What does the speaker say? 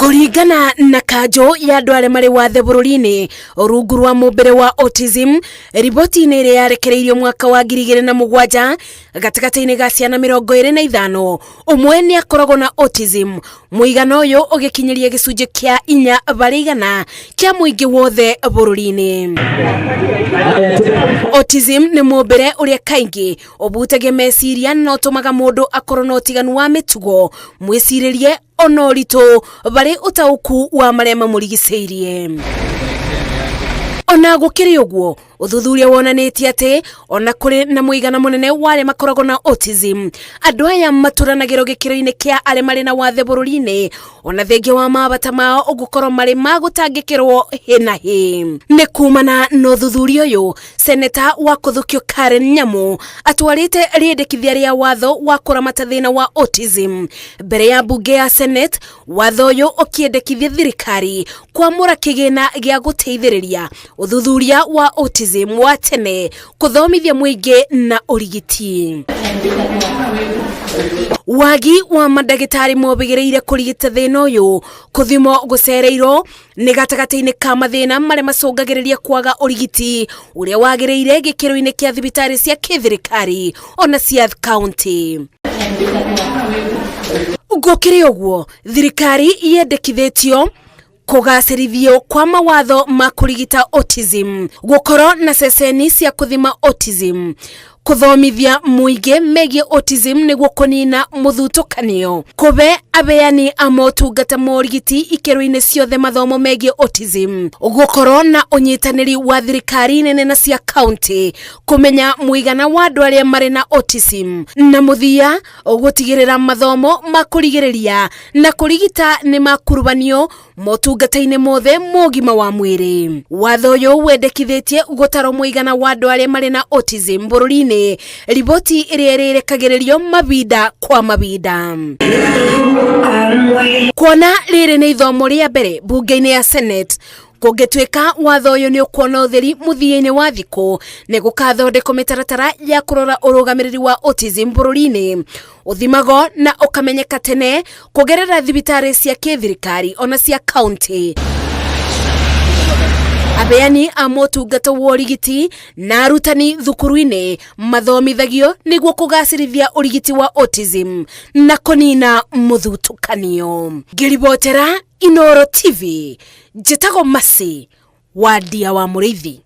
Kũringana na kanjũ ya andũ arĩa marĩ wathe bũrũri-inĩ rungu rwa mũmbĩre wa autism, riboti-inĩ ĩrĩa yarekereirio mwaka wa 2007, gatagatĩ-inĩ ga ciana 25, ũmwe nĩ akoragwo na autism, mũigana ũyũ ũgĩkinyĩria gĩcunjĩ kĩa 4% kĩa mũingĩ wothe bũrũri-inĩ. Autism nĩ mũmbĩre ũrĩa kaingĩ ũbutagia meciria na ũtũmaga mũndũ akorwo na ũtiganu wa mĩtugo, mwĩcirĩrie ona ũritũ barĩ ũtaũku wa marĩa mamũrigicĩirie. Ona gũkĩrĩ ũguo, ũthuthuria wonanĩtie atĩ ona kũrĩ na mũigana mũnene wa arĩa makoragwo na autism, andũ aya matũranagĩrwo gĩkĩro-inĩ kĩa arĩa marĩ na wathe bũrũri-inĩ, ona thengia wa mabata mao gũkorwo marĩ ma gũtangĩkĩrwo hĩ na hĩ. Nĩ kumana na ũthuthuria ũyũ, seneta wa kũthũkio Karen Nyamu atwarĩte rĩendekithia rĩa watho wa kũramata thĩna wa autism mbere ya mbunge ya Senate, watho ũyũ ũkĩendekithia thirikari kwamũra kĩgĩna gĩa gũteithĩrĩria ũthuthuria wa autism wa tene, kũthomithia mũingĩ na ũrigiti. Wagi wa mandagĩtarĩ mobĩgĩrĩire kũrigita thĩna ũyũ, kũthimwo gũcereirwo nĩ gatagatĩ-inĩ ka mathĩna marĩa macũngagĩrĩria kwaga ũrigiti ũrĩa wagĩrĩire gĩkĩro-inĩ kĩa thibitarĩ cia kĩthirikari ona cia kaunti. Gũkĩrĩ ũguo, thirikari yendekithĩtio kũgacĩrithio kwa mawatho ma kũrigita autism, gũkorwo na ceceni cia kũthima autism, kũthomithia mũingĩ megiĩ autism nĩguo kũnina mũthutũkanio, kũbe abeani a motungata ma ũrigiti ikĩro-inĩ ciothe mathomo megiĩ autism, gũkorwo na ũnyitanĩri wa thirikari nene na cia kaunti kũmenya mũigana wa andũ arĩa marĩ na autism, na mũthia gũtigĩrĩra mathomo ma kũrigĩrĩria na kũrigita nĩ makurubanio motungata-inĩ mothe ma ũgima wa mwĩrĩ. Watho ũyũ wendekithĩtie gũtarwo mũigana wa andũ arĩa marĩ na autism bũrũri-inĩ, riboti ĩrĩa ĩrĩrekagĩrĩrio mabinda kwa mabinda. Kuona rĩrĩ nĩ ithomo rĩa mbere mbunge-inĩ ya Senate, kũngĩtuĩka watho ũyũ nĩ ũkuona ũtheri mũthia-inĩ wa thikũ, nĩ gũkathondekwo mĩtaratara ya kũrora ũrũgamĩrĩri wa autism bũrũri-inĩ, ũthimagwo na ũkamenyeka tene kũgerera thibitarĩ cia kĩthirikari ona cia kaunti. Abeani a motungata wa ũrigiti na arutani thukuru-inĩ mathomithagio nĩguo kũgacĩrithia ũrigiti wa autism na kũnina mũthutũkanio. Ngĩribotera Inoro TV, njĩtagwo Mercy Wandia wa Mũrĩithi.